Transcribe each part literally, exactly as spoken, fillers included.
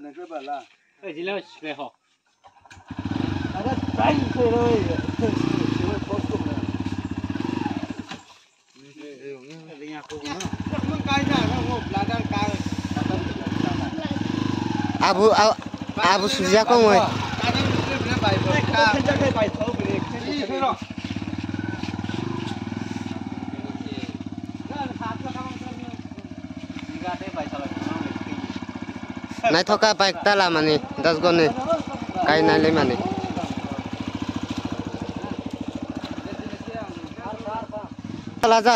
Nang khe bala. Eh, jila sile ho. Ada time khe roi. Abu, a-, abu sujak kong oi. Naithoka bike ta lamani, das goni kai nai lemani. Laja.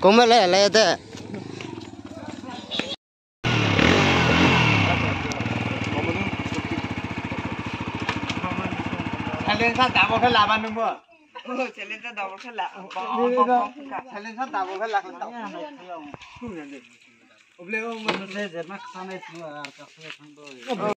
Koma le le de. Silencer double khe laba nungbo. Oh, silencer double khe la. Silencer double khe la. Oble o mo se jerma khana sino ar ka se thangbo.